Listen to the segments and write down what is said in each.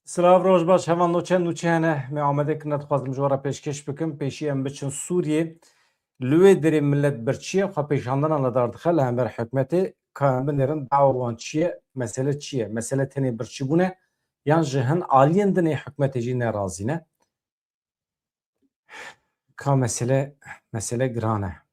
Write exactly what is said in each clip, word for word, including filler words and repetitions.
Silav, roj baş, heval, no çend nûçe hene me amade kirine, dixwazim ji we re pêşkêş bikim. Pêşî em biçin Sûriyê. Li wê derê milet birçî ye, xwe pêşandana li dar dixe li hember hikûmetê. Ka em binêrin dawa wan çi ye, mesele çi ye? Mesele tenê birçîbûn e, yan ji hin aliyên din ê hikûmetê jî nerazî ne? Ka mesele, mesele giran e.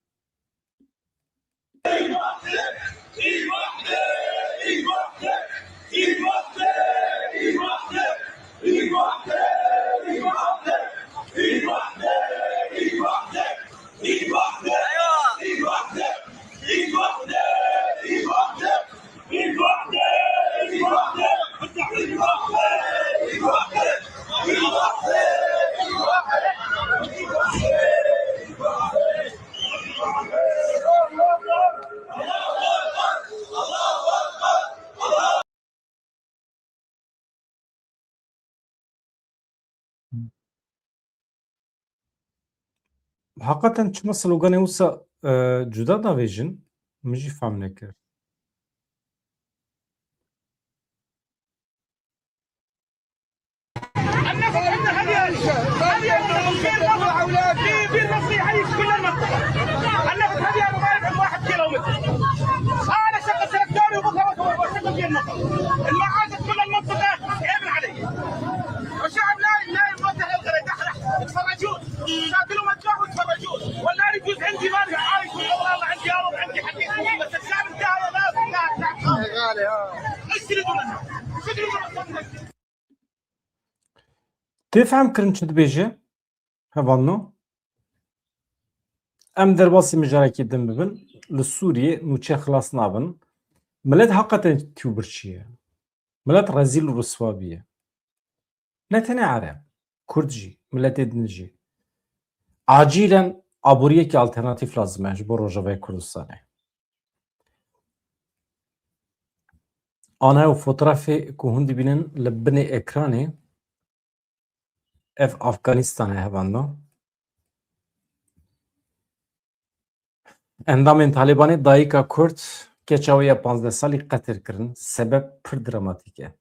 Heqeten çima sloganê wisa, e, cuda davêjin, min jî fehm nekir. النفط عندنا هذه، هذه النفط في المطبخ. في، في النفط يعيش كل المنطقة. النفط هذه أنا ما أعرف واحد كيلو متر. أنا شغل تراكتوري وبكرة وأشغل في المنطقة. المعادن كل المنطقة يا ابن علي. والشعب نايم، نايم، ما تهل غير يدحرح. يتفرجون. شادلهم الجو ويتفرجون. ولا يجوز عندي مال عايش والله عندي أرض، عندي حديد. بس الشعب انتهى يا ناس، انتهى الشعب. اشتري منها. شو تريدون أكثر من هيك؟ Tê fehm kirin çi dibêje? Hevalno. Em derbasî mijarekî din bibin, li Sûriyê nûçe xilas nabin. Milet heqeten tî û birçî ye. Milet rezîl û riswa bîye. Ne tenê Ereb, Kurd jî, miletê din jî. Acîlen aboriyekî alternatîf lazim e ji bo Rojavayê Kurdistanê. Ana û fotoğrafê ku hûn dibînin li binê ekranê, ev Afganistan e, hevando. Endamên Talîbanê dayika Kurd, keça wê ya panzdeh salî qetil kirin. Sebeb pir dramatîk e.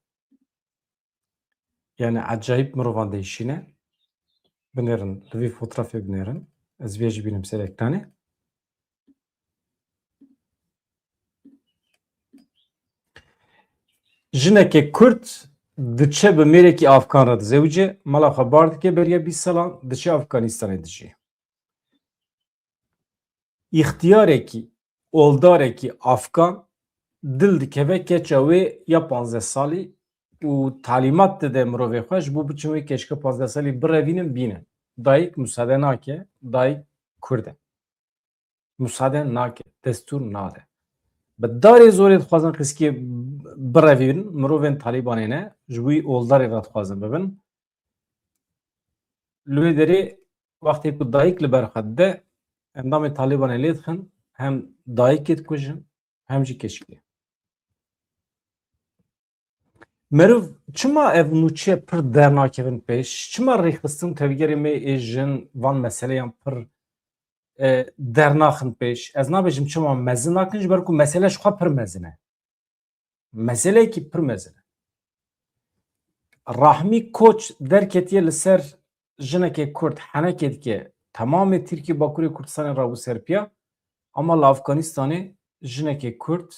Yani ecayîb mirovan değişîne. Binêrin, li vî fotoğrafê binêrin. Ez vê jî bînim ser ekranê. Jinekê Kurd diçe bi mêrekî Afgan re dizewice, mala xwe bar dike beriya bîst salan, diçe Afganistanê dijî. Îxtiyarekî, oldarekî Afgan dil dikeve keça wê ya panzdeh salî û talîmat dide mirovê xwe ji bo biçin wê keçika panzdeh salî birevînin, bînin. Dayik musade nake, dayik Kurd e. Musade nake, destûr nade. Bi darê zorê dixwazin qîskê birevînin, mirovên Talîbanê ne, ji wî oldarê re dixwazin bibin. Li wê derê wextê ku dayik li ber xwe dide, endamê Talîbanê lê dixin, hem dayikê dikujin, hem jî keçikê. Meriv çima ev nûçe pir dernakevin pêş? Çima rêxistin û tevgerê me ê jin van meseleyan pir, e, dernaxin pêş? Ez nabêjim çima mezin nakin, ji ber ku mesele ji xwe pir mezin e. Meseleyekî pir mezin e. Rahmî Koç derketiye li ser jinekê Kurd henekê dike, temamê Tirkiye Bakurê Kurdistanê rabû ser piya, ama li Afganistanê jinekê Kurd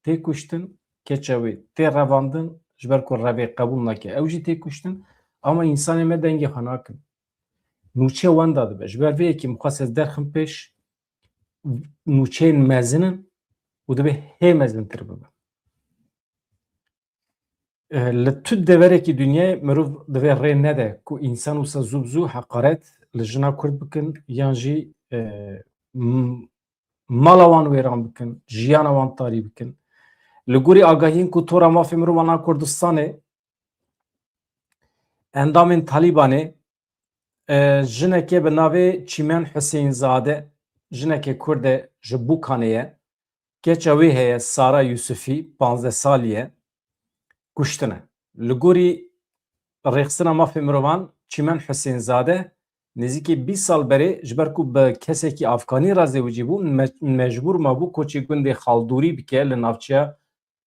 tê kuştin, keça wê tê revandin, ji ber ku revê qebûl nake, ew jî tê kuştin, ama însanê me dengê xwe nakin. Nûçe wenda dibe. Ji ber vê yekê min xwest ez derxim pêş, nûçeyên mezin in û divê hê mezintir bibin. E, li tu deverekî dinyayê mirov divê rê nede ku însan wisa zû bi zû heqaret li jina Kurd bikin yan jî, e, m-, mala wan wêran bikin, jiyana wan tarî bikin. Li gorî agahiyên ku Tora Mafê Mirovan a Kurdistanê, endamên Talîbanê, e, jinekê bi navê Çîmen Huseyînzade, jinekê Kurd e, ji Bûkanê ye. Keça wê heye, Sara Yusufî, panzdeh salî ye, kuştine. Li gorî Rêxistina Mafê Mirovan, Çîmen Huseyînzade nêzîkî bîst sal berê ji ber ku bi kesekî Afganî re zewicî bû, me-, mecbûr mabû koçê gundê Xaldûrî bike li navçeya,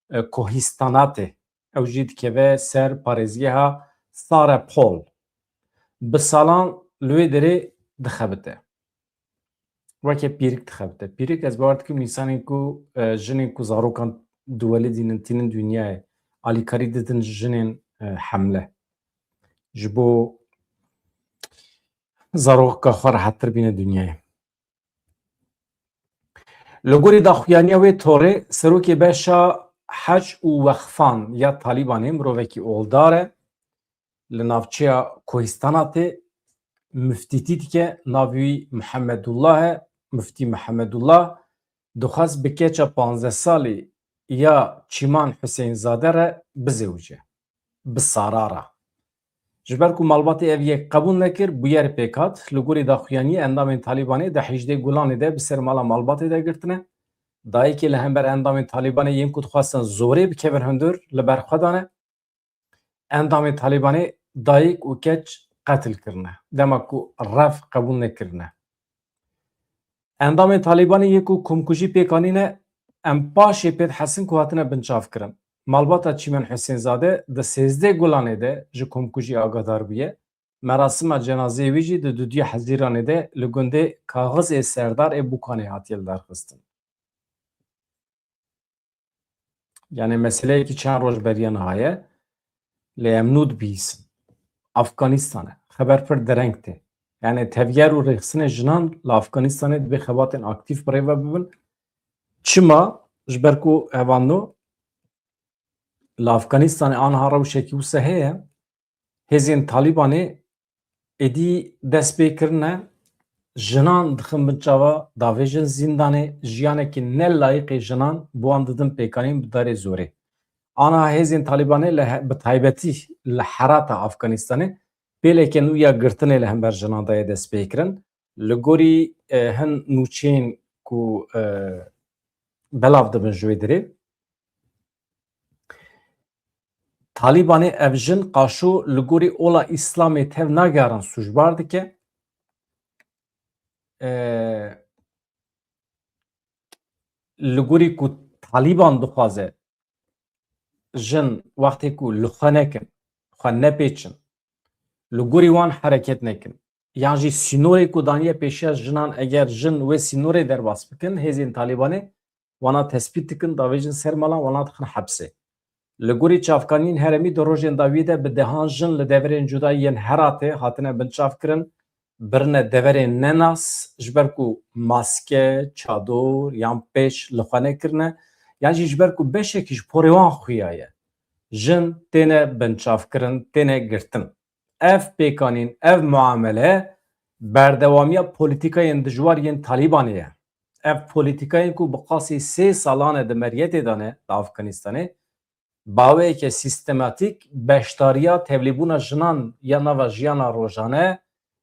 e, Kohîstanatê. Ew jî dikeve ser parêzgeha Sarah Paul bi salan li wê derê dixebite. Weke pîrik dixebite. Pîrik, ez bawer dikim, însanên ku, e, jinên ku zarokan diwelidînin, tînin dinyayê, alîkarî didin jinên, e, hemle. Ji bo zaroka xwe rehettir bîne dinyayê. Li gorî daxuyaniya wê torê, serokê beşa hec û wexfan ya Talîbanê mirovekî oldar e. Li navçeya Kohîstana tê, miftîtî dike, navê wî Mihemedullah e. Miftî Mihemedullah dixwest bi keça panzdeh salî ya Çîman Huseyinzade re bizewce. Bi Sara re. Ji ber ku malbatê ev yek qebûl nekir, bûyer pêk hat. Li gorî daxuyaniyê endamên Talîbanê di hejdê Gulanê de bi ser mala malbatê de girtine. Dayikê li hember endamên Talîbanê yên ku dixwestin zorê bikevin hundir, li ber xwe dane. Endamên Talîbanê dayik û keç qetil kirine, dema ku rev qebûl nekirine. Endamên Talîbanê yê ku komkujî pêk anîne, em paşê pê dihesin ku hatine binçavkirin. Malbata Çîmen Husênzade di sêzdeh Gulanê de ji komkujî agahdar bûye. Merasima cenazeyê wî jî di duduya Hezîranê de li gundê Kaxizê Serdar ê Bûkanê hatiye lidarxistin. Yani meseleyekî çend roj beriya niha ye. Lê em nû dibihîsin. Afganîstan e. Xeber pir dereng tê. Yani tevger û rêxistinê jinan li Afganîstanê dibê xebatên aktîf bi rê ve bibin. Çima? Ji ber ku hevalno li Afganîstanê aniha rewşekî wisa heye. Hêzên Talîbanê êdî dest pê kirine, jinan dixin bin çava, davêjin zîndanê, jiyanekî ne layiqê jinan bi wan didin pêkanîn bi darê zorê. Aniha hêzên Talîbanê li he-, bi taybetî li herata Afganîstanê pêleke nû ya girtinê li hember jinan daye dest pê kirin. Li gorî, e, hin nûçeyên ku, e, belav dibin ji wê derê, Talîbanê ev jin qaşo li gorî ola Îslamê tev nagerin sûcbar dike. E, li gorî ku Talîban dixwaze jin wextê ku li xwe nekin, xwe nepêçin, li gorî wan hereket nekin, yan jî sînorê ku daniye pêşiya jinan, eger jin wê sînorê derbas bikin, hêzên Talîbanê wana tespît dikin, davêjin ser malan, wana dixin hepsê. Li gorî çavkaniyên herêmî di rojên dawiyê de bi dehan jin li deverên cuda yên Heratê hatine binçavkirin, birine deverên nenas, ji ber ku maske, çador yan pêç li xwe nekirine, yan jî ji ber ku beşekî ji porê wan xuya ye. Jin têne binçavkirin, têne girtin. Ev pêkanîn, ev muamele berdewamiya polîtîkayên dijwar yên Talîbanê ye. Ev polîtîkayên ku bi qasî sê salan e di meriyetê de ne li Afganistanê, baweyeke sîstematîk beşdariya tevlîbûna jinan ya nava jiyana rojane,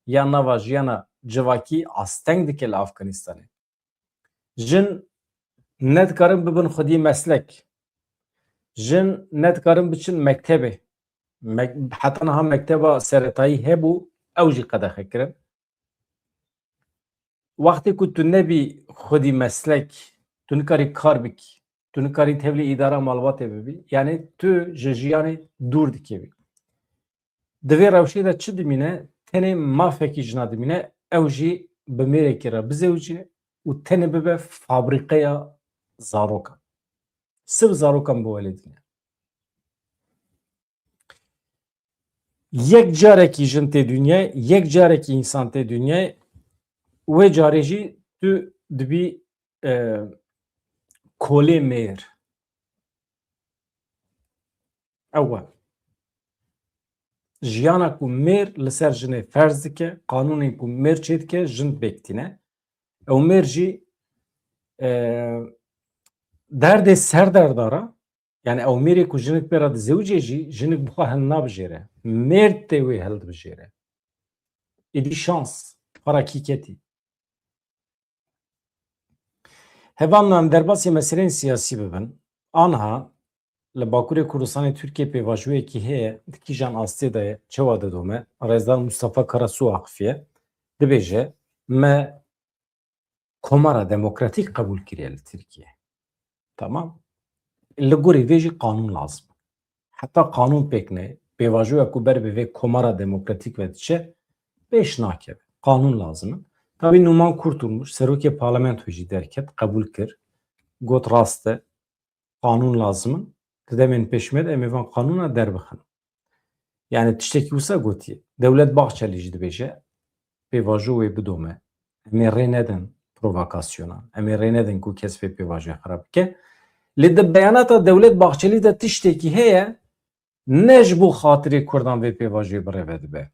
ya nava jiyana civakî asteng dike li Afganistanê. Jin nedikarin bibin xwedî meslek. Jin nedikarin biçin mektebê. Mek-, heta niha mekteba seretayî hebû, ew jî qedexe kirin. Wextê ku tu nebî xwedî meslek, tu nikarî kar bikî, tu nikarî tevlî îdara malbatê bibî, yani tu ji jiyanê dûr dikevî. Di vê rewşê de çi dimîne? Tenê mafekî jina dimîne, ew jî bi mêrekî re bizewce û tenê bibe fabrîqeya zarokan. Sirf zarokan biwelidîne. Yek carekî jin tê dinyayê, yek carekî însan tê dinyayê, wê carê jî tu dibî, e, kolê mêr. Ew e. Jiyana ku mêr li ser jinê ferz dike, qanûnên ku mêr çêdike, jin bêk tîne. Ew mêr jî, e, derdê serderdara, yani ew mêrê ku jinik pê re dizewicê jî, jinik bi xwe hin nabijêre. Mêr tê wê hildibijêre. Êdî şans, xwe re kî ketî. Hevalno, em derbasî meseleyên siyasî bibin. Aniha li Bakurê Kurdistanê Tirkiye pêvajoyekî heye, di kîjan astê de ye, çawa didome? Rêzdar Mustafa Karasu axifiye, dibêje, me Komara Demokratîk qebûl kiriye li Tirkiye. Tamam. Li gorî vê jî qanûn lazim e. Heta qanûn pêk ne, Pêvajoya ku ber bi vê komara demokratîk ve diçe, pêş nakeve. Qanûn lazim e. Tabî Numan Kurtulmuş, serokê parlamentoyê jî derket, qebûl kir. Got, rast e, qanûn lazim in. Di demên pêş me de em ê van qanûna derbixin. Yani tiştekî wisa gotiye. Dewlet Bahçelî jî dibêje, pêvajo wê bidome. Em ê rê nedin provokasyonan. Em ê rê nedin ku kes vê pêvajoyê xirab bike. Lê di beyanata Dewlet Bahçelî de tiştekî heye, ne ji bo xatirê Kurdan vê pêvajoyê birêve dibe.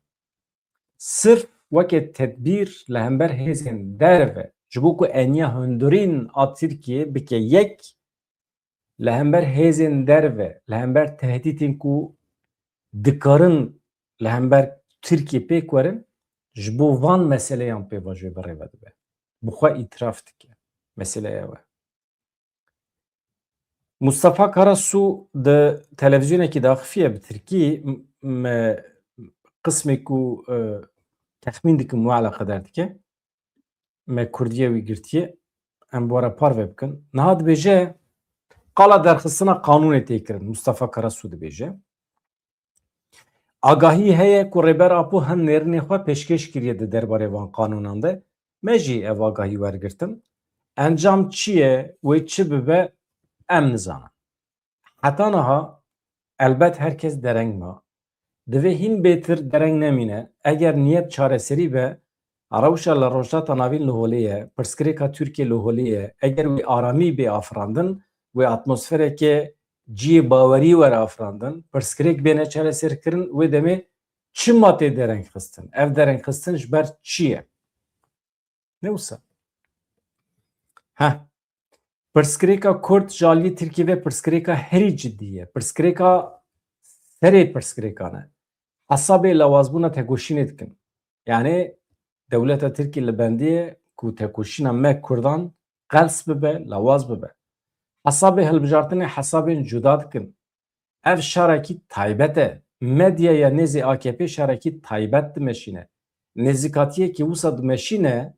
Sirf weke tedbîr li hember hêzên derve, ji bo ku eniya hundirîn a Tirkiyê bike yek, li hember hêzên derve, li hember tehdîtên ku dikarin li hember Tirkiyê pêk werin, ji bo van meseleyan pêvajoyê birêve dibe. Bi xwe îtiraf dike. Mesele ew e. Mustafa Karasu di televîzyonekî daxifiye bi tirkî, m-, me qismê ku, e, texmîn dikim we eleqedar dike. Me kurdiyê wî girtiye. Em bi we re parve bikin. Niha dibêje, qala derxistina qanûnê tê kirin. Mustafa Karasu dibêje, agahî heye ku Rêber Apo hin nêrînê xwe pêşkêş kiriye di derbarê van qanûnan de. Me jî ev agahî wergirtin. Encam çi ye, wê çi bibe, em nizanin. Heta niha elbet her kes dereng ma. Divê hîn bêtir dereng nemîne. Eger niyet çareserî be, rewşa li Rojhilata Navîn li holê ye, pirsgirêka Tirkiyê li holê ye. Eger wê aramî bê afirandin, wê atmosfereke cihê bawerî were afirandin, pirsgirêk bêne çareserkirin, wê demê çima tê dereng xistin? Ev dereng xistin ji ber çi ye? Ne wisa? Heh. Pirsgirêka Kurd ji aliyê Tirkiyê ve pirsgirêka herî cidî ye. Pirsgirêka serê pirsgirêkan e. Hesabê lawazbûna tekoşînê dikin. Yani dewleta Tirkiyê li bendê ye ku tekoşîna me Kurdan qels bibe, lawaz bibe. Hesabê hilbijartinê hesabên cuda dikin. Ev şarekî taybet e. Medyaya nêzê A K P şarekî taybet dimeşîne. Nêzîkatiyekî wisa dimeşîne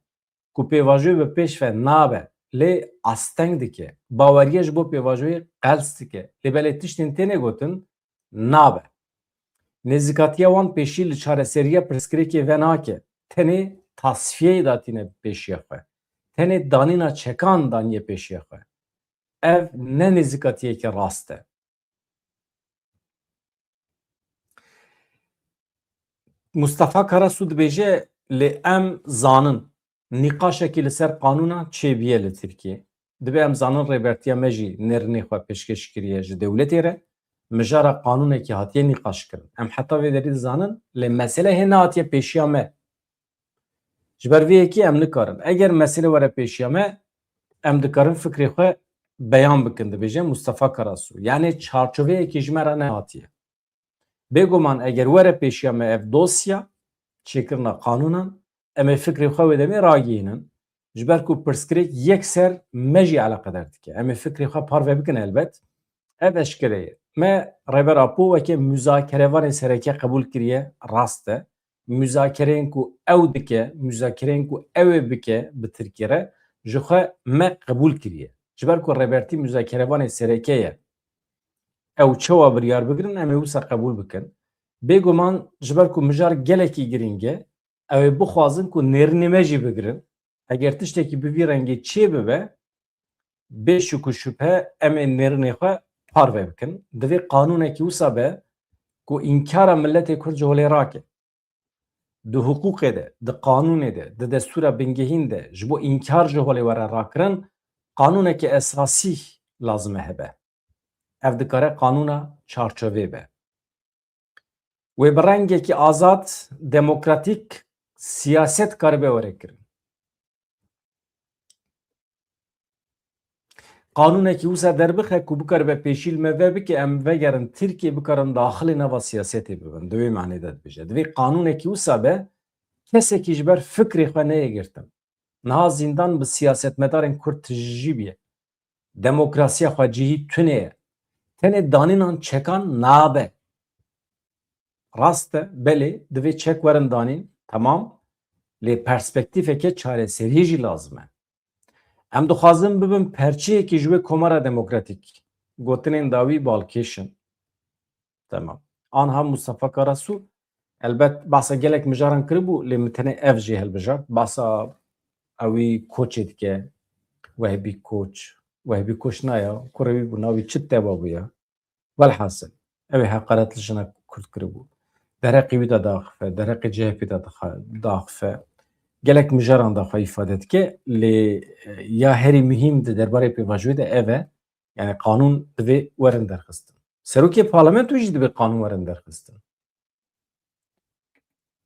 ku pêvajoyê bi pêş ve nabe, lê asteng dike. Baweriye ji bo pêvajoyê qels dike. Lê belê tiştên têne gotin nabe. Nêzîkatiya wan pêşî li çareseriya pirsgirêkê venake. Tenê tasfiyeyê datîne pêşiya xwe. Tenê danîna çekan daniye pêşiya xwe. Ev ne nêzîkatiyeke rast e. Mustafa Karasu dibêje, lê em zanin nîqaşekî li ser qanûna çêbûye li Tirkiyê. Divê em zanin rêbertiya me jî nêrînê xwe pêşkêş kiriye ji dewletê re. Mijara qanûnekî hatiye nîqaş kirin. Em heta vê derî dizanin, lê mesele hê nehatiye pêşiya me. Ji ber vê yekê em nikarin. Eger mesele were pêşiya me, em dikarin fikrê xwe beyan bikin, dibêje Mustafa Karasu. Yani çarçoveyekî ji me re nehatiye. Bêguman eger were pêşiya me ev dosya çêkirina qanûnan, em ê fikrê xwe wê demê ragihînin. Ji ber ku pirsgirêk yekser me jî eleqedar dike. Em ê fikrê xwe parve bikin elbet. Ev eşkere ye. Me Rêber Apo weke muzakerevanê sereke qebûl kiriye, rast e. Muzakereyên ku ew dike, muzakereyên ku ew ê bike bi Tirkiyê re, ji xwe me qebûl kiriye. Ji ber ku rêbertî muzakerevanê sereke ye. Ew çawa biryar bigirin, em ê wisa qebûl bikin. Bêguman ji ber ku mijar gelekî girîng e, ew ê bixwazin ku nêrînê me jî bigirin. Eger tiştekî bi vî rengî çê bibe, bê şik û şubhe em ê nêrînê xwe parve bikin. Divê qanûnekî wisa be ku înkara miletê Kurd ji holê rake. Di hiqûqê de, di qanûnê de, di destûra bingehîn de ji bo înkar ji holê were rakirin, qanûneke esasî lazim e hebe. Ev dikare qanûna çarçovê be. Wê bi rengekî azad, demokratîk siyaset karibe were kirin. Qanûnekî wisa derbixe ku bikaribe pêşî li me ve bike, em vegerin Tirkiyê, bikarin daxilê nava siyasetê bibin. Di wê manê de dibêje. Divê qanûnekî wisa be, kesekî ji ber fikrê xwe neyê girtin. Niha zîndan bi siyasetmedarên Kurd tijî bûye. Demokrasiya xwecihî tune ye. Tenê danînan çekan nabe. Rast e, belê, divê çek werin danîn, temam. Lê perspektîfeke çareseriyê jî lazim e. Em dixwazin bibin perçeyekî ji wê komara demokratîk. Gotinên dawî balkêş in. Temam. anha Mustafa Karasu, elbet behsa gelek mijaran kiribû, lê min tenê ev jê hilbijart. Behsa ewî koçê dike, Wehbî Koç. Wehbî Koç naya, kurê wî bû, navî çi teba bûya. Welhasil, ew ê heqaret li jina Kurd kiribû. Dereqê wî de daxife, dereqê C H P de daxa-, daxife. Gelek mijaran de xwe îfade dike, lê, e, ya herî muhîm di derbarê pêvajoyê de ev e, yani qanûn divê werin derxistin. Serokê parlamentoyê jî divê qanûn werin derxistin.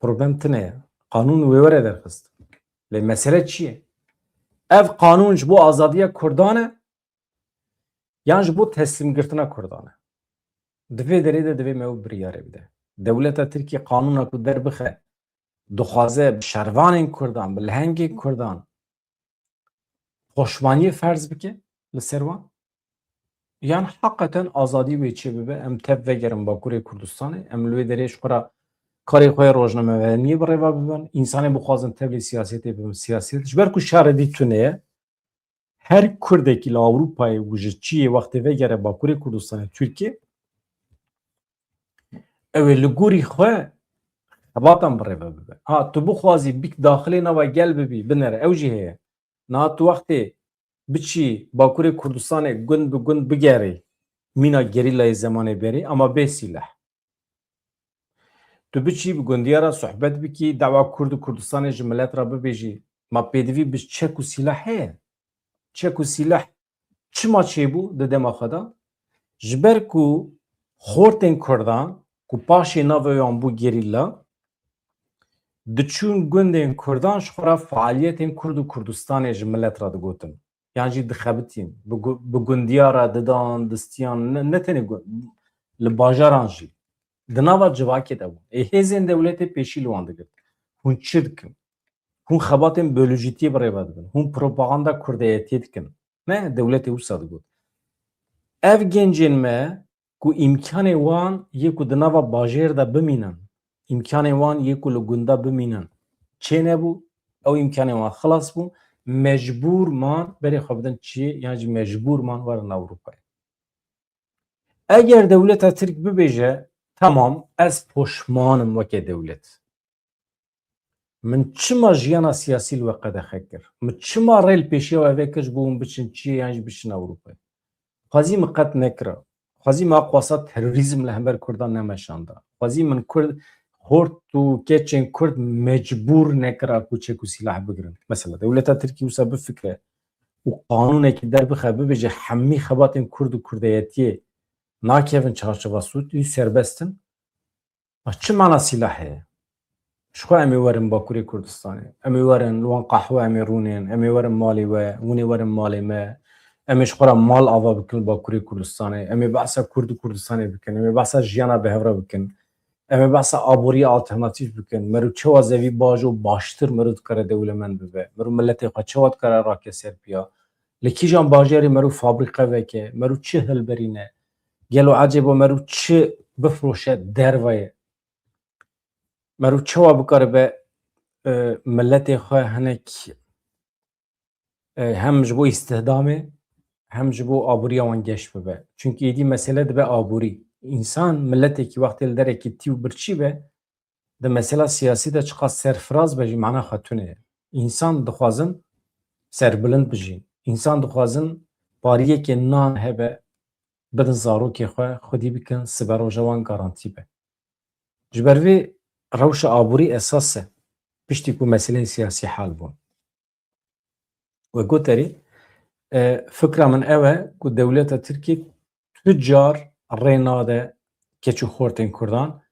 Problem tune ye. Qanûn wê were derxistin. Lê mesele çi ye? Ev qanûn ji bo azadiya Kurdan e, yan ji bo teslîmgirtina Kurdan e? Di vê derê de divê me ew biryarê bide. Dewleta Tirkiyê qanûna ku derbixe, dixwaze bi şervanên Kurdan, bi lehengên Kurdan poşmaniyê ferz bike li ser wan? Yan heqeten azadî wê çê bibe, em tev vegerin Bakurê Kurdistanê, em li wê derê ji xwe re karê xwe yê rojnamevaniyê bi rêva bibin, însanê bixwazin tevlî siyasetê bibin, siyaset, ji ber ku şerê dî tune ye, her Kurdekî li Ewropayê û ji çiyê wextê vegere Bakurê Kurdistanê, Tirkiyê, ew ê li gorî xwe xebatan bi rêve bibe. Ha, tu bixwazî bik daxilê nava gel bibî, binere, ew jî heye. Niha tu wextê biçî Bakurê Kurdistanê gund bi gund bigerî mîna gerîlayê zemanê berî, ama bê sîleh. Tu biçî bi gundiya re sohbet bikî, dawa Kurd û Kurdistanê ji milet re bibêjî, ma pêdivî bi çek û sîleh heye? Çek û sîleh çima çêbû di dema xwe de? Ji ber ku xortên Kurdan ku paşê navê wan bû gerîla, diçûn gundên Kurdan ji xwe re faaliyetên Kurd û Kurdistanê ji milet re digotin. Yan jî dixebitîn. Bi gu-, bi gundiya re didan, distiyan, ne, ne tenê gu-, li bajaran jî. Di nava civakê de bûn. Ê hêzên dewletê pêşî li wan digirt. Hûn çi dikin? Hûn xebatên biyolojîtiyê bi rêve dibin. Hûn propaganda kurdeyetiyê dikin. Ne, dewletê wisa digot. Ev gencên me ku îmkanê wan yê ku di nava bajêr de bimînin, îmkanê wan yê ku li gunda bimînin, çênebû, ew îmkanê wan xilas bû, mecbûr man berê xwe bidin çiyê, yan jî mecbûr man werin Ewropayê. Eger dewleta Tirk bibêje, temam, ez poşman im weke dewlet. Min çima jiyana siyasî li we qedexe kir? Min çima rê li pêşiya we vekir ji bo hûn biçin çiyê yan jî biçin Ewropayê? Xwezî min qet nekira. Xwezî min aqwasa terorîzm li hember Kurdan nemeşanda. Xwezî min Kurd, xort û keçên Kurd mecbûr nekira ku çek û sîlah bigirin. Mesela dewleta Tirkî wisa bifikire û qanûnekî derbixe, bibêje hemî xebatên Kurd û Kurdeyetiyê nakevin çarçeva sûd, û serbest in. Ma çi mana sîlah heye? Ji xwe em ê werin Bakurê Kurdistanê. Em ê werin li wan qehwe, em ê rûnên, em ê werin malê we, hûn ê werin malê me. Em ê ji xwe re mal ava bikin li Bakurê Kurdistanê. Em ê behsa Kurd û Kurdistanê bikin. Em ê behsa jiyana bi hev re bikin. Em ê behsa aboriya alternatîf bikin. Meriv çawa zevî baş û baştir meriv dikare dewlemend bibe. Meriv miletê xwe çawa dikare rake ser piya. Li kîjan bajarê meriv fabrîqe veke. Meriv çi hilberîne. Gelo ecêba meriv çi bifroşe dervayê? Meriv çawa bikaribe, e, miletê xwe hinek, e, hem ji bo îstihdamê, hem ji bo aboriya wan geş bibe? Çunkî êdî mesele dibe aborî. Însan, miletekî wextê li derekî tî û birçî be, di mesela siyasî de çiqas serfiraz be jî mana xwe tune ye. Însan dixwazin serbilind bijîn. Însan dixwazin pariyekê nan hebe, bidin zarokê xwe, xwedî bikin, siberoja wan garantî be. Ji ber vê rewşa aborî esas e, piştî ku meseleyên siyasî hal bûn. We goterî, e, fikra min ew e ku dewleta Tirkî tu car rê nade keç û xortên Kurdan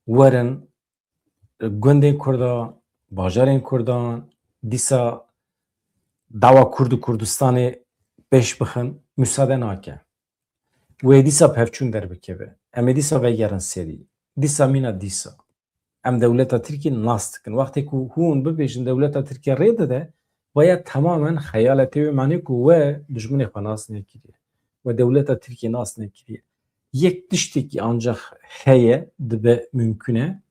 werin, e, gundên Kurdan, bajarên Kurdan, dîsa dawa Kurd û Kurdistanê pêş bixin, musade nake. Wê dîsa pevçûn derbikeve. Em ê dîsa vegerin serî. Dîsa mîna dîsa. Em dewleta Tirkî nas dikin. Wextê ku hûn bibêjin dewleta Tirkî rê dide, vaya temamen xeyal e, tê wê manê ku we dijminê xwe nas nekiriye. We dewleta Tirkî nas nekiriye. Yek tiştekî ancax heye, dibe mimkun e.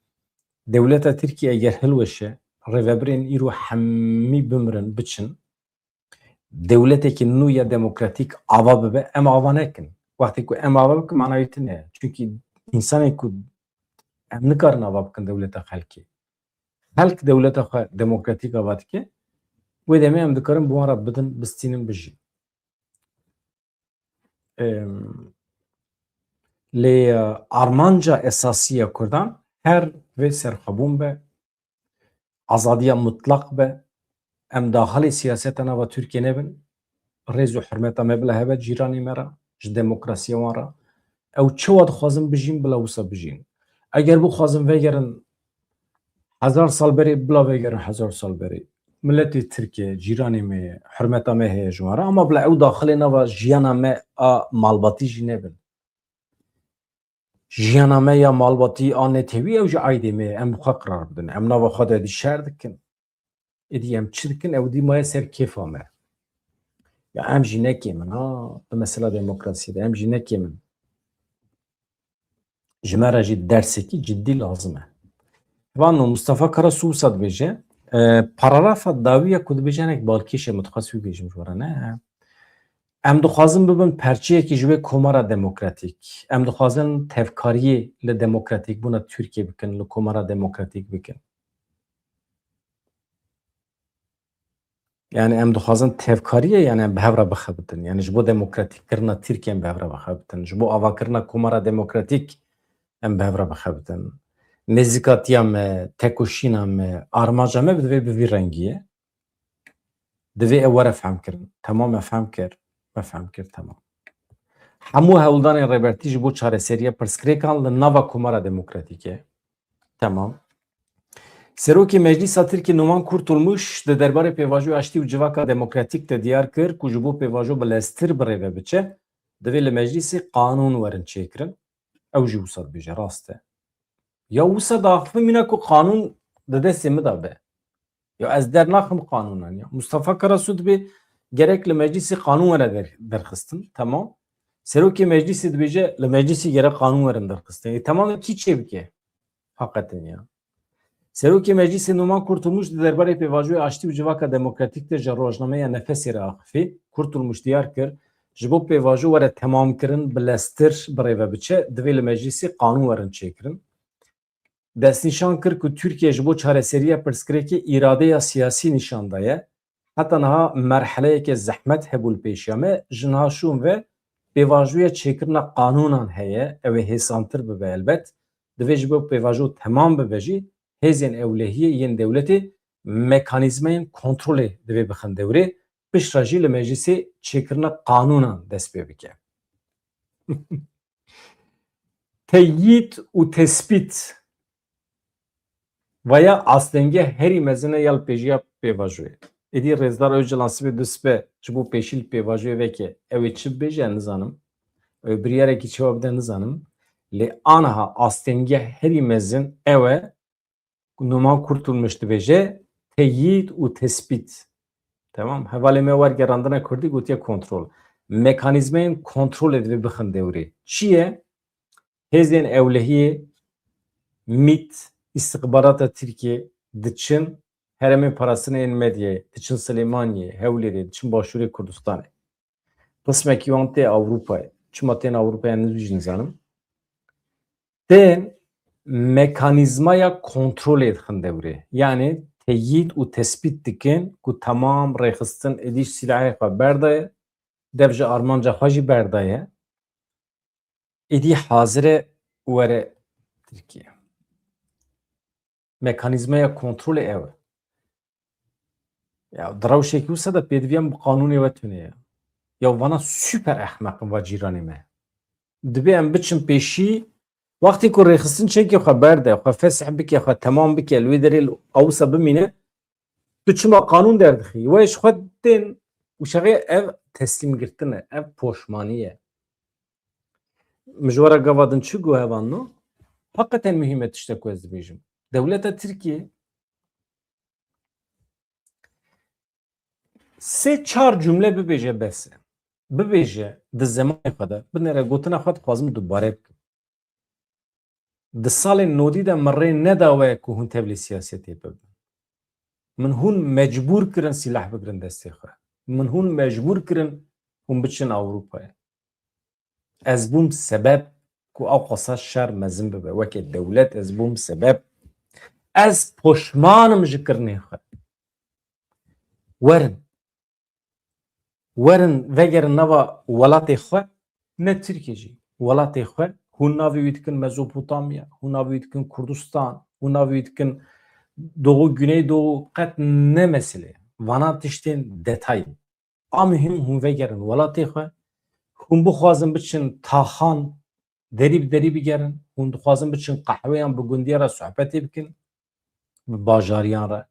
Dewleta Tirkî eger hilweşe, rêvebirên îro hemî bimirin, biçin, dewletekî nû ya demokratîk ava bibe, em ava nekin. Wextê ku em ava bikin, manayê tune ye. Çunkî însanê ku Em nikarin ava bikin dewleta xelkê. Xelk dewleta xwe demokratîk ava dike, wê demê em dikarin bi wan re bidin, bistînin, bijîn. Em, lê, e, armanca esasî ya Kurdan her vê serxwebûn be, azadiya mutlaq be, em daxilê siyaseta nava Tirkiyê nebin, rêz û hurmeta me bila hebe cîranê me re, ji demokrasiya wan re. Ew çawa dixwazin bijîn, bila wisa bijîn. Eger bixwazin vegerin hezar sal berê, bila vegerin hezar sal berê. Miletê Tirkiyê, cîranê me ye, hurmeta me heye ji wan re, ama bila ew daxilê nava jiyana me a malbatî jî nebin. Jiyana me ya malbatî a netewî, ew ji aydê me ye. Em bi xwe qirar bidin. Em nava xwe de êdî şer dikin. Êdî em çi dikin? Ew dî maye ser kêfa me. Ya em jî nekêmin, ha, di mesela demokrasiyê de em jî nekêmin. Ji me re jî dersekî cidî lazim e. Vano Mustafa Karasu wisa dibêje, e, paragrafa dawî ya ku dibêje hinek balkêş e, min dixwest wî bêjim ji we re, ne? Em dixwazin bibin perçeyekî ji wê komara demokratîk. Em dixwazin tevkariyê li demokratîkbûna Tirkiyê bikin, li komara demokratîk bikin. Yani em dixwazin tevkariyê, yani em bi hev re bixebitin. Yani ji bo demokratîkkirina Tirkiyê em bi hev re bixebitin. Ji bo avakirina komara demokratîk em bi hev re bixebitin. Nêzîkatiya me, tekoşîna me, armanca me bi divê bi vî rengî ye. Divê ew were fehmkirin. Temam, me fehm kir. Me fehm kir, temam. Hemû hewldanên Rêbertî ji bo çareseriya pirsgirêkan li nava Komara Demokratîk e. Temam. Serokê Meclîsa Tirkî Numan Kurtulmuş di derbarê pêvajoya aştî û civaka demokratîk de diyar kir ku ji bo pêvajo bileztir bi rê ve biçe, divê li Meclîsê qanûn werin çêkirin. Ew jî wisa dibêje, rast e. Ya wisa diaxivim mîna ku qanûn di destê min de be. Ya ez dernaxim qanûnan ya. Mustafa Karasu dibê gerek li meclîsê qanûn were der-, derxistin. Temam. Serokê meclîsê dibêje li meclîsê gerek qanûn werin derxistin. E, temam, kî çê bike? Haqeten ya. Serokê Meclîsê Numan Kurtulmuş di derbarê pêvajoyê aştî û civaka demokratîk de ji rojnameya Nefesê re axifî. Kurtulmuş diyar kir, ji bo pêvajo were temamkirin, bileztir bi rê ve biçe, divê li meclîsê qanûn werin çêkirin. Destnîşan kir ku Tirkiye ji bo çareseriya pirsgirêkê îradeya siyasî nîşan daye. Heta niha merheleyeke zehmet hebû li pêşiya me, ji niha şûn ve pêvajoya çêkirina qanûnan heye, ew ê hêsantir bibe elbet. Divê ji bo pêvajo temam bibe jî, hêzên ewlehiyê yên dewletê mekanîzmayên kontrolê divê bixin dewrê, piştre jî li meclîsê çêkirina qanûnan dest pê bike. Teyîd û tespît. Vaya astengî herî mezin e ya li pêjiya pêvajoyê. Êdî Rêzdar Ocalan sibê du sibe ji bo pêşî li pêvajoyê veke, ew ê çi bibêje, nizanim. Ew ê biryarekî çawa bide, nizanim. Lê aniha astengî herî mezin ew e, Numan Kurtulmuş dibêje, teyîd û tespît. Temam. Hevalê me wergerandina kurdî gotiye kontrol. Mekanîzmayên kontrolê divê bixin dewrê. Çi ye? Hêzên ewlehiyê, mît, îstixbarata Tirkiyê diçin herêmên parastinê yên medyayê, diçin Silêmaniyê, Hewlêrê, diçin Başûrê Kurdistanê. Qismekî wan tê Ewropayê. Çima tên Ewropayê, ez jî nizanim. Tên mekanîzmaya kontrolê dixin dewrê. Yanî teyîd û tespît dikin ku temam rêxistin êdî sîlahê xwe berdaye, dev ji armanca xwe jî berdaye. Êdî hazir e were Tirkiye. Mekanîzmaya kontrolê ew e. Ya, di rewşekî wisa de pêdiviya min bi qanûnê we tune ye. Ya, vana super ehmeq in va cîranê me. Dibê em biçin pêşî, wextê ku rêxistin çekê xwe berde, xwe fesih bike, xwe temam bike, li wê derê li qawisa bimîne, tu çima qanûn derdixî? We ji xwe tên û şexê ev teslîmgirtin e, ev poşmanî ye. Min ji we re gava din çi got hevalno? Heqeten muhîm e tiştek ku ez dibêjim. Dewleta Tirkiyê sê çar cumle bibêje bes e. Bibêje di zemanê xwe de, binêre gotina xwe dixwazim dubare bikim. Di salên nodî de min rê neda we ku hûn tevlî siyasetê bibin. Min hûn mecbûr kirin sîlah bigirin destê xwe. Min hûn mecbûr kirin hûn biçin Ewropayê. Ez bûm sebeb ku ew qasa şer mezin bibe. Weke dewlet ez bûm sebeb. Ez poşman im ji kirinê xwe. Werin. Werin vegerin nava welatê xwe, ne Tirkiyê jî, welatê xwe, hûn navê wî dikin Mezopotamya, hûn navê wî dikin Kurdistan, hûn navê wî dikin Doğu, Güneydoğu, qet ne mesele ye. Vana tiştên detay in. A muhîm hûn vegerin welatê xwe, hûn bixwazin biçin taxan derî bi derî bigerin, hûn dixwazin biçin qehweyan bi gundiya re sohbetê bikin, bi bajariyan re.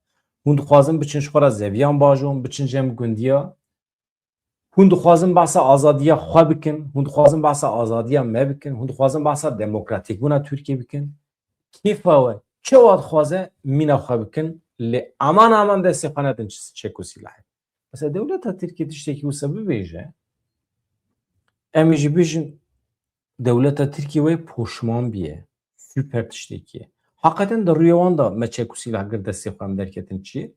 Hûn dixwazin biçin ji xwe re zeviyan bajon, biçin cem gundiya. Hûn dixwazin behsa azadiya xwe bikin, hûn dixwazin behsa azadiya me bikin, hûn dixwazin behsa demokratîkbûna Tirkiyê bikin. Kêfa we, çawa dixwaze mîna xwe bikin, lê aman aman destê xwe nedin çi-, çek û sîlahê. Mesela dewleta Tirkiyê tiştekî wisa bibêje, em ê jî bijin, dewleta Tirkiyê wê poşman biye. Super tiştekî ye. Heqeten di rûyê wan de me çek û sîlah girt destê xwe, em derketin çi?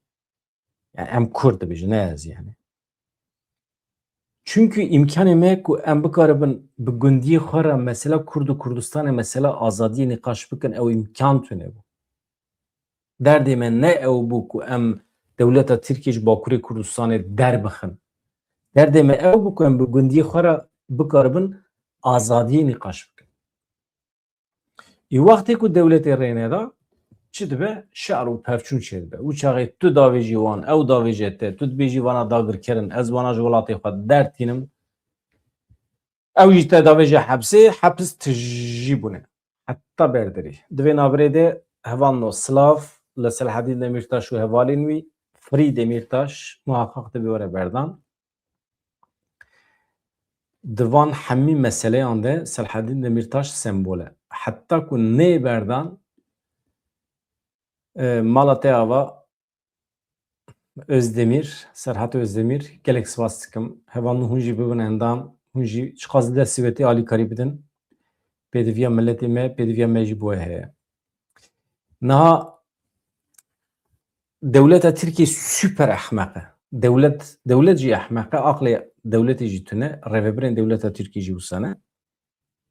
Yani em Kurd dibêjin, ne ez yani. Çünkü îmkanê me ku em bikaribin bi gundiyê xwe re mesela Kurd û Kurdistanê, mesela azadiyê nîqaş bikin, ew îmkan tune bû. Derdê me ne ew bû ku em dewleta Tirkiyê ji Bakurê Kurdistanê derbixin. Derdê me ew bû ku em bi gundiyê xwe re bikaribin azadiyê nîqaş bikin. Ê wextê ku dewletê rê neda, çi dibe? Şer û pevçûn çêdibe. Û çaxê tu davêjî wan, ew davêje te, tu dibêjî vana dagirker in, ez vana ji welatê xwe dertînim. Ew jî te davêje hepsê, hepis tijî bûne. Heta berdirî. Di vê navberê de hevalno silav li Selahedîn Demîrtaş û hevalên wî, Frî Demîrtaş, muhaqqaq divê were berdan. Di van hemî meseleyan de Selahedîn Demîrtaş sembol e. Heta ku neyê berdan, e, mala te ava Özdemir, Serhat Özdemir, gelek spas dikim. Hevalno hûn jî bibin endam, hûn jî çiqas destê we tê alîkarî bidin. Pêdiviya miletê me, pêdiviya me jî bo we heye. Niha dewleta Tirkiyê super ehmeq e. Dewlet, dewlet jî ehmeq e, aqlê dewletê jî tune, rêvebirên dewleta Tirkiyê jî wisa ne.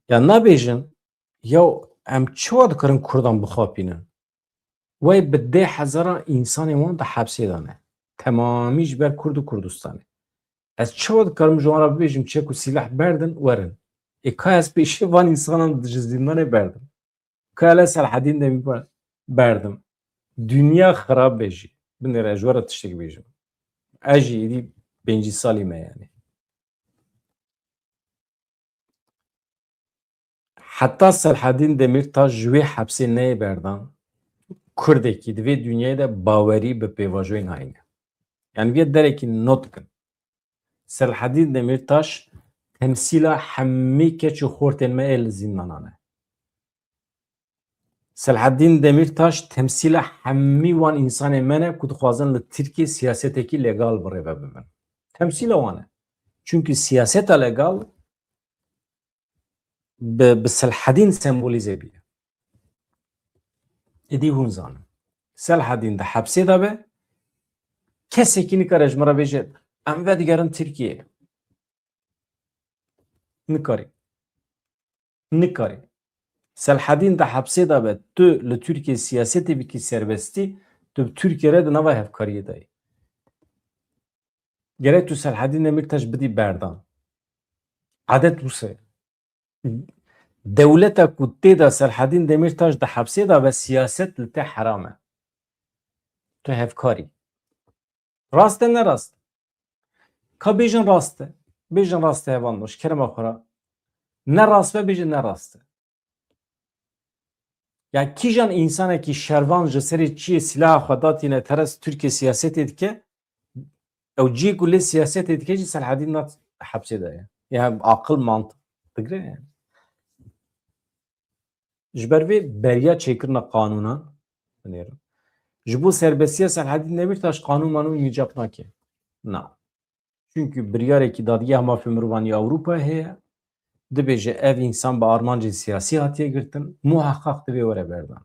Ya nabêjin, ya em çawa dikarin Kurdan bixapînin? Wey bi deh hezaran însanên wan di hepsê de ne. Temamî ji ber Kurd û Kurdistanê. Ez çawa dikarim ji wan re bibêjim çek û sîleh berdin, werin? Ê ka ez pêşê van însanan ji zîndanê berdim? Ka ez Selahedîn Demîrtaş berdim? Dinya xirab be jî. Binêre ez ji we re tiştek bêjim. Ez jî êdî pêncî salî me yani. Heta Selahedîn Demîrtaş ji wê hepsê neyê berdan, Kurdekî di vê dinyayê de bawerî bi pêvajoyê nayîne. Yani vê derekî not bikin. Selahedîn Demîrtaş temsîla hemî keç û xortên me ê li zîndanan e. Selahedîn Demîrtaş temsîla hemî wan însanên me ne ku dixwazin li Tirkiyê siyasetekî legal bi rê ve bibin. Temsîla wan e. Çunkî siyaseta legal bi, bi Selahedîn sembolîze bûye. Êdî hûn zanin. Selahedîn di hepsê de be, kesekî nikare ji min re bêje, em vedigerin Tirkiyeyê. Nikarî. Nikarî. Selahedîn di hepsê de be, tu li Tirkiyeyê siyasetê bikî serbestî, tu bi Tirkiye re di nava hevkariyê de yî. Gerek tu Selahedîn Demîrtaş bidî berdan. Adet wisa ye. Dewleta ku tê de Selahedîn Demîrtaş di hepsê de be, siyaset li te heram e. Tu hevkarî. Rast e, ne rast? Ka bêjin rast e. Bêjin rast e, hevalno, ji kerema xwe re. Ne rast be, bêjin ne rast e. Ya kîjan însanekî şervan ji serê çiyê sîlaha xwe datîne teres Tirkiye siyasetê dike, ew ciyê ku lê siyasetê dike jî Selahedîn Demîrtaş hepsê de ye. Ya aqil mantiq digre yani. Ji ber vê beriya çêkirina qanûnan binêrin. Ji bo serbestiya Selahedîn Demîrtaş qanûn manûn îcab nake. Na. Çunkî biryarekî Dadgeha Mafê Mirovan ya Ewropayê heye, dibêje ev însan bi armancên siyasî hatiye girtin, muheqeq divê were berdan.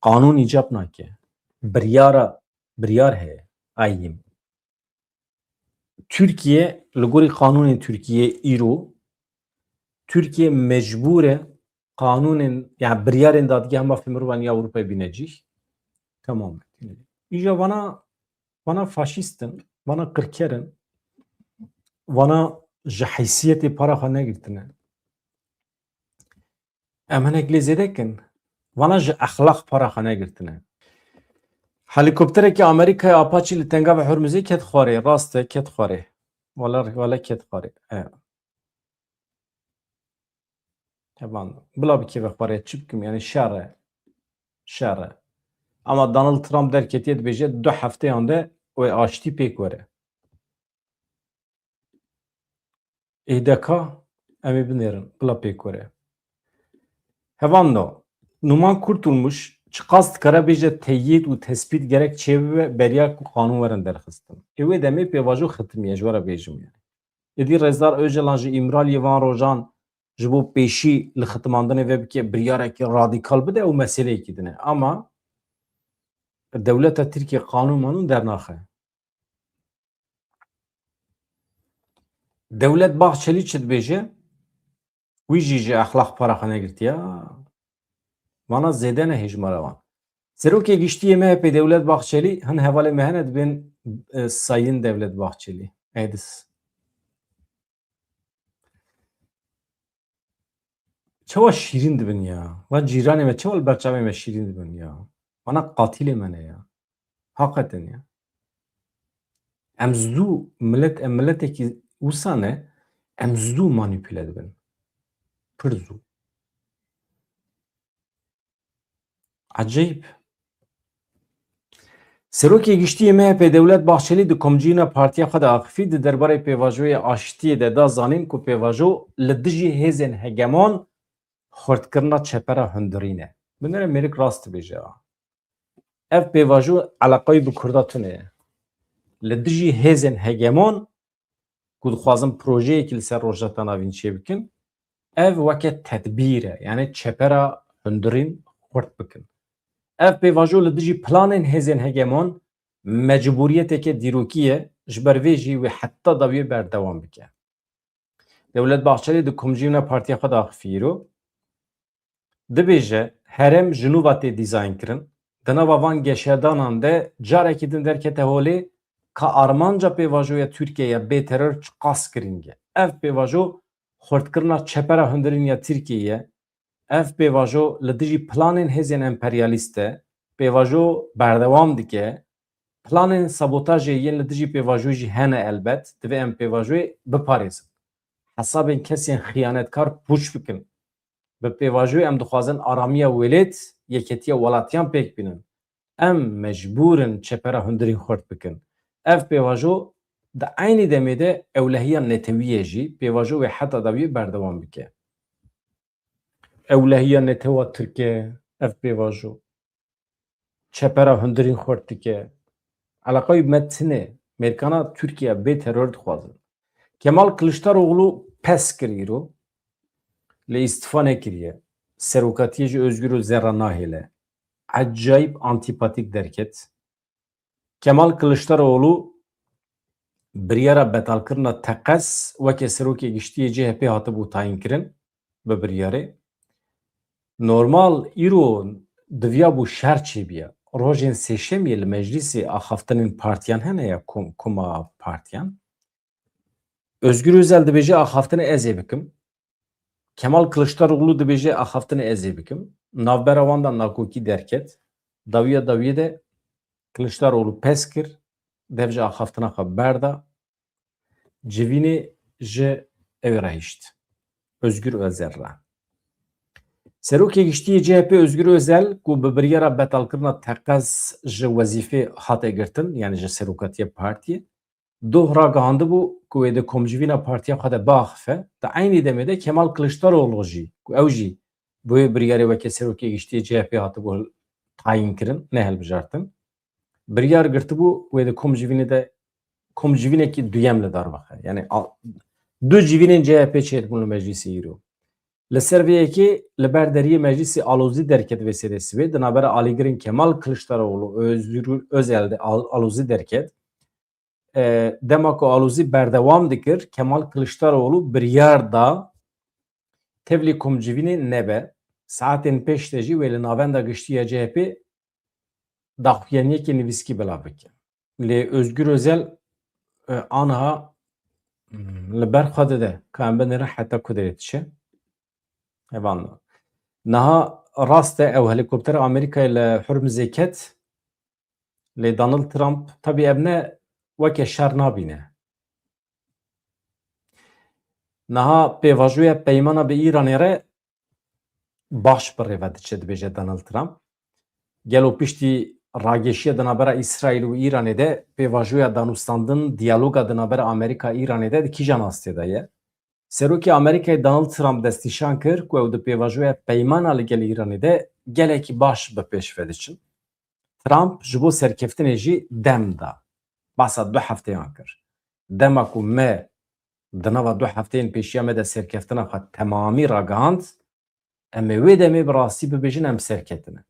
Qanûn îcab nake. Biryara, biryar heye. Ayîm. Tirkiye, li gorî qanûnên Tirkiye îro, Tirkiye mecbûr e, qanûnên, yani biryarên Dadgeha Mafê Mirovan ya Ewropayê bîne cîh. Tamam. Îja vana, vana faşîst in, vana qirker in, vana ji heysiyetê para xwe negirtine. Em hinek lê zêde kin. Vana ji exlaq para xwe negirtine. Helîkopterekî Amerîkayê Apache li Tengavê Hurmizê ket xwarê. Rast e, ket xwarê. Wala, wala ket xwarê. E. Hevan. Bila bikeve xwarê, çi bikim? Yani şer e. Şer e. Ama Donald Trump derketiye dibêje du hefteyan de wê aştî pêk were. Êdeka em ê binêrin, bila pêk were. Hevan do, Numan Kurtulmuş çiqas dikare bêje teyîd û tespît gerek çêbibe beriya ku qanûn werin derxistin. Ê wê demê pêvajo xitimiye, ji we re bêjim yani. Êdî Rêzdar Ocalan ji Îmraliyê van rojan ji bo pêşî li xitimandinê ve bike, biryarekî radîkal bide, ew meseleyekî din e. Ama dewleta Tirkiye qanûn manûn dernaxe. Dewlet Bahçelî çi dibêje? Wî jî ji exlaq para xwe negirtiya. Vana zêde ne hêjmara wan. Serokê Giştî yê M H P Dewlet Bahçelî, hin hevalê me hene dibên, e, Sayın Devlet Bahçeli. Edis. Çawa şîrîn dibin ya? Van cîranê me çawa li ber çavê me şîrîn dibin ya? Vana qatilê me ne ya. Hakikaten ya. Em zû milet, em miletekî wisa ne, em zû manîpule dibin. Pir zû. Ecayîb. Serokê Giştî yê M H P Dewlet Bahçelî di komcîna partiya xwe de axifî di derbarê pêvajoyê aştiyê de da zanîn ku pêvajo li dijî hêzên hegemon xurtkirina çepera hundirîn e. Binêre mêrik rast dibêje. Ev pêvajo eleqayî bi Kurda tune ye. Li dijî hêzên hegemon ku dixwazin projeyekî li ser Rojhilata Navîn çêbikin, ev weke tedbîr e, yani çepera hundirîn xurt bikin. Ev pêvajo li dijî planên hêzên hegemon mecbûriyeteke dîrokî ye, ji ber vê jî wê heta dawiyê berdewam bike. Dewlet Bahçelî di komcîna partiya xwe de axifî îro. Dibêje, herêm ji nû ve tê dîzaynkirin. Di nava van geşedanan de carekî din derkete holê ka armanca pêvajoya Tirkiyeyê ya bê teror çiqas girîng e. Ev pêvajo xurtkirina çepera hundirîn ya Tirkiyeyê ye. Ev pêvajo li dijî planên hêzên emperyalîst e. Pêvajo berdewam dike. Planên sabotajê yên li dijî pêvajoyê jî hene elbet. Divê em pêvajoyê biparêzin. Hesabên kesên xiyanetkar pûç bikin. Bi pêvajoyê em dixwazin aramiya welêt, yeketiya welatiyan pêk bînin. Em mecbûr in çepera hundirîn xurt bikin. Ev pêvajo di eynî demê de ewlehiya netewî ye jî, pêvajo wê heta dawiyê berdewam bike. Ewlehiya netewa Tirk e ev pêvajo. Çepera hundirîn xurt dike. Eleqayî me tune. Mêrkana Tirkiye bê teror dixwazin. Kemal Kiliçdaroglu pes kir îro. Lê îstifa nekiriye. Serokatiyê ji Özgür Özel re nahêle. Ecayîb antîpatîk derket. Kemal Kiliçdaroglu biryara betalkirina teqez weke serokê giştî yê C H P hatibû tayînkirin bi biryarê. Normal îro diviya bû şer çêbiya. Rojên sêşemiyê li meclîsê axaftinên partiyan hene ya kom-, koma partiyan. Özgür Özel dibêje axaftinê ez ê bikim. Kemal Kiliçdaroglu dibêje axaftinê ez ê bikim. Navbera wan de nakokî derket. Dawiya dawiyê de Kiliçdaroglu pes kir, dev ji axaftina xwe berda. Civînê ji ew re hişt. Özgür Özel re. Serokê Giştî yê C H P Özgür Özel ku bi biryara betalkirina teqez ji wezîfê hate girtin, yani ji serokatiya partiyê, doh ragihandibû ku wê di komcivîna partiya xwe de biaxife, di eynî demê de Kemal Kiliçdaroglu jî, ku ew jî bi wê biryarê weke serokê giştî yê C H P hatibû tayîn kirin, ne hilbijartin, biryar girtibû wê di komcivînê de komcivînekî duyem li dar bixe. Yani a-, du civînên C H P çêdibûn li meclîsê îro. Li ser vê yekê li ber deriyê meclîsê alozî derket vê sêrê sibê di navbera alîgirên Kemal Kiliçdaroglu û Özgür Özel de al-, alozî derket. E, dema ku alozî berdewam dikir, Kemal Kiliçdaroglu biryar da tevlî komcivînê nebe. saetên pêş de jî wê li navenda giştî ya C H P daxuyaniyekê nivîskî belav bike. Lê Özgür Özel, e, aniha, hmm, li ber xwe dide ka em binêrin heta ku derê diçe. Evan niha rast e, ew helîkoptera Amerîkayê li Hurmizê ket, lê Donald Trump, tabî ev ne weke şer nabîne. Niha pêvajoya peymana bi Îranê re baş bi rê ve diçe, dibêje Donald Trump. Gelo piştî rageşiya di navbera Îsraîl û Îranê de pêvajoya danûstandin, diyaloga di navbera Amerîka Îranê de di kîjan astê de ye? Serokê Amerîkayê Donald Trump destnîşan kir ku ew di pêvajoya peymana li gel Îranê de gelekî baş bi pêş ve diçin. Trump ji bo serkeftinê jî dem da. Basa du hefteyan kir. Dema ku me di nava du hefteyên pêşiya me de serkeftina xwe temamî ragihand, em ê wê demê bi rastî bibêjin em serketine.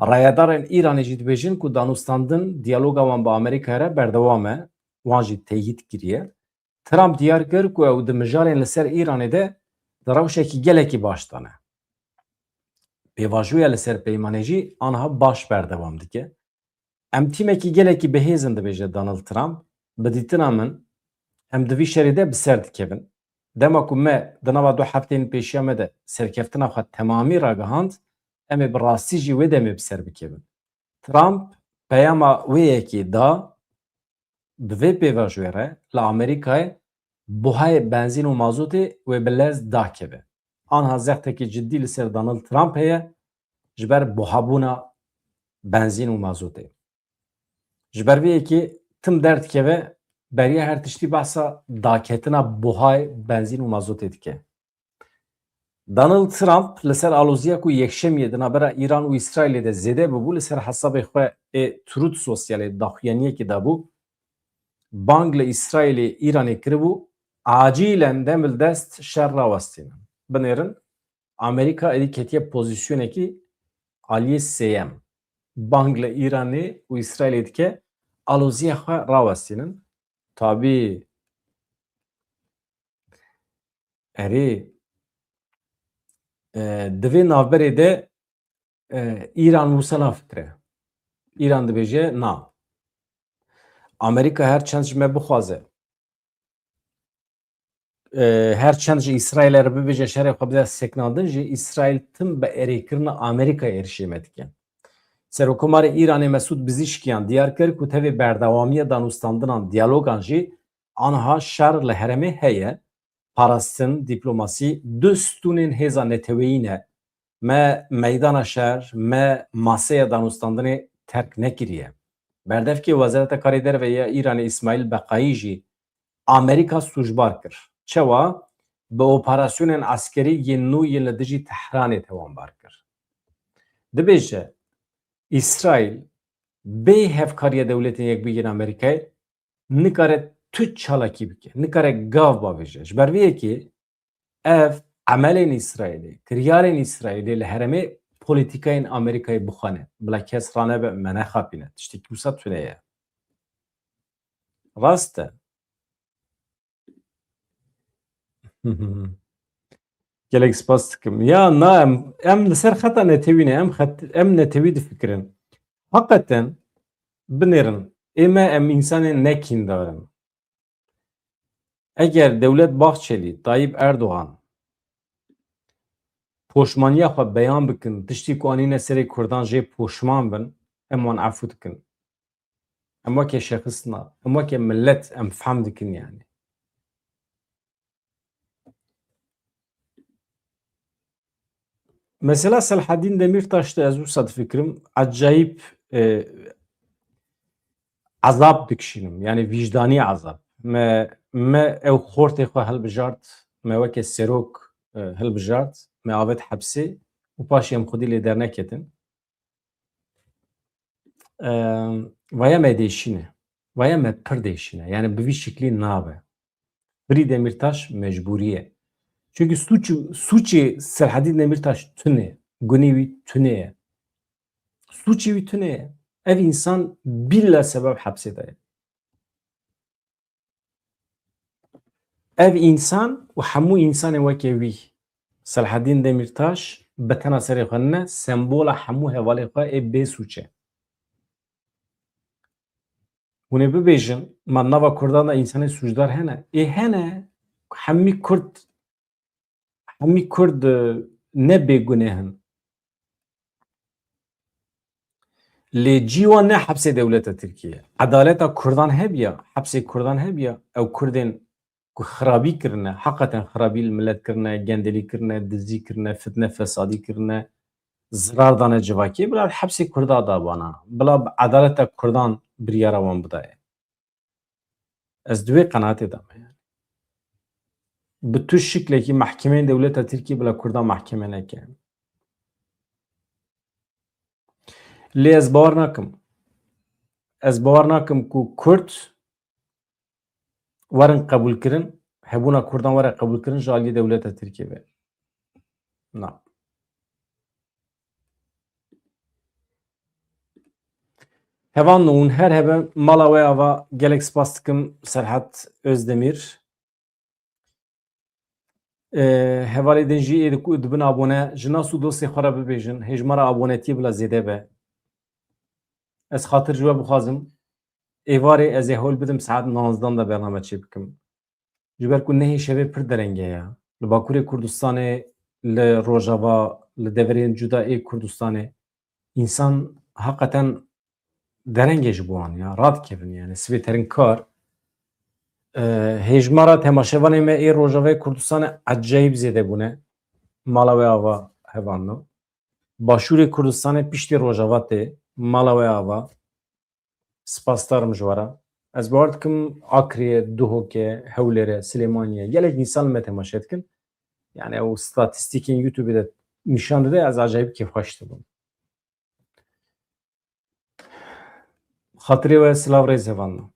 Rayedarên Îranê jî dibêjin ku danûstandin diyaloga wan bi Amerîkayê re berdewam e, wan jî teyîd kiriye. Trump diyar kir ku ew di mijarên li ser Îranê de di rewşekî gelekî baş de ne. Pêvajoya li ser peymanê jî aniha baş berdewam dike. Em tîmekî gelekî bihêz in, dibêje Donald Trump. Bi dîtina min, em di vî şerê de bi ser dikevin. Dema ku me di nava du hefteyên pêşiya me de serkeftina xwe temamî ragihand, em ê bi rastî jî wê demê bi ser bikevin. Trump peyama wê yekê da, bi vê pêvajoyê re li Amerîkayê buhayê benzîn û mazotê wê bi lez dakeve. Anha zextekî cidî li ser Donald Trump heye ji ber buhabûna benzîn û mazotê. Ji ber vê yekê tim derdikeve, beriya her tiştî behsa daketina buhayê benzîn û mazotê dike. Donald Trump li ser aloziya ku yekşemiyê di navbera Îran û Îsraîlê de zêde bibû, li ser hesabê xwe ê Truth Socialê daxuyaniyekê dabû, bang li Îsraîlê Îranê kiribû, acîlen dem li dest şer rawestînin. Binêrin, Amerîka êdî ketiye pozîsyonekî aliyê sêyem. Bang li Îranê û Îsraîlê dike, aloziya xwe rawestînin. Tabî, erê, e, di vê navberê de, e, Îran wisa nafikire. Îran dibêje, na. Amerîka her çend ji me bixwaze, e, her çend ji Îsraîlê re bibêje şerê xwe bide sekinandin jî, Îsraîl tim bi erêkirina Amerîkayê êrişê me dike. Serokkomarê Îranê Mesûd Pizîşkiyan diyar kir ku tevê berdewamiya danûstandinan, diyalogan jî, aniha şer li herêmê heye, parastin, dîplomasî du stûnên hêza neteweyî ne. Me meydana şer, me maseya danûstandinê terk nekiriye. Berdevkê Wezareta Karê Derve ya Îranê Îsmaîl Beqayî jî Amerîka sûcbar kir. Çawa? Bi operasyonên eskerî yên nû yên li dijî Tehranê tewanbar kir. Dibêje, Îsraîl bê hevkariya Dewletên Yekbûyî yên Amerîkayê nikare tu çalakî bike, nikare gav bavêje. Ji ber vê yekê ev emelên Îsraîlê, kiryarên Îsraîlê li herêmê polîtîkayên Amerîkayê bixwe ne. Bila kes ranebe me nexapîne. Tiştekî wisa tune ye. Rast e. Gelek spas dikim. Ya na, em, em li ser xeta netewî ne, em xet, em netewî difikirin. Heqeten binêrin, ê me em însanên nekîndar in. Eger Dewlet Bahçelî, Tayyip Erdogan poşmaniya xwe beyan bikin, tiştî ku anîne serê Kurdan jê poşman bin, em wan efû dikin. Em weke şexis na, em weke millet em fehm dikin yani. Mesela Selhedîn Demîrtaş de ez wisa difikirim, acayip, e, ezab dikişînim, yani vîjdanî ezab. Me, me ew xortê xwe hilbijart, me weke serok, e, hilbijart, me avêt hepsê û paşê em xwedî lê derneketin. Em, vaya me dêşîne. Vaya me pir dêşîne. Yani bi vî şiklî nabe. Firî Demîrtaş mecbûrî ye. Çünkü suç, suçê Selhedîn Demîrtaş tune, gunê wî tune ye. Suçê wî tune ye. Ev însan bîla sebeb hepsê de ye. Ev însan û hemû însanên weke wî, Selhedîn Demîrtaş bi tena serê xwe ne, sembola hemû hevalê xwe ê bê sûc e. Hûn ê bibêjin, ma nava Kurdan de însanê sûcdar hene? Ê hene, hemî Kurd, hemî Kurd, e, ne bêguneh in. Lê cî wan ne hepsê dewleta Tirkiye. Edaleta Kurdan hebiya, hepsê Kurdan hebiya, ew Kurdên ku xirabî kirine, heqeten xirabî li milet kirine, gendelî kirine, dizî kirine, fitne fesadî kirine, zirar dane civakê, bila hepsê Kurda dabana, bila bi edaleta Kurdan biryara wan bidaye. Ez di wê qenaatê de me yani. Bi tu şiklekî mehkemeyên dewleta Tirkiyê bila Kurdan mehkeme neke. Lê ez bawer nakim. Ez bawer nakim ku Kurd werin qebûlkirin, hebûna Kurdan were qebûlkirin ji aliyê dewleta Tirkiyê ve. Na. Hevalno, hûn her hebe mala we ava, gelek spas dikim Serhat Özdemir. Ee, hevalê din jî ê diku-, dibin abone, ji nas û dostê xwe re bibêjin, hêj me re abonetiyê bila zêde be. Ez xatir ji we bixwazim, êvarê ez ê hewl bidim saet nozdan de bername çê bikim. Ji ber ku nehê şevê pir dereng e ya. Li Bakurê Kurdistanê, li Rojava, li deverên cuda ê Kurdistanê însan heqeten dereng e ji bo wan ya, radikevin yani, sibê terin kar. Ee, hêjmara temaşevanê me ê Rojavayê Kurdistanê ecayîb zêde bûne. Mala we ava hevalno. Başûrê Kurdistanê piştî Rojava tê. Mala we ava. Spasdar im ji we re. Ez bawer dikim Akrê, Duhokê, Hewlêrê, Silêmaniyê gelek însan li me temaşe dikin. Yani ew statîstîkên YouTube de nîşan dide, ez acayîb kêfxweş dibim. Xatirê we silav rêz hevalno.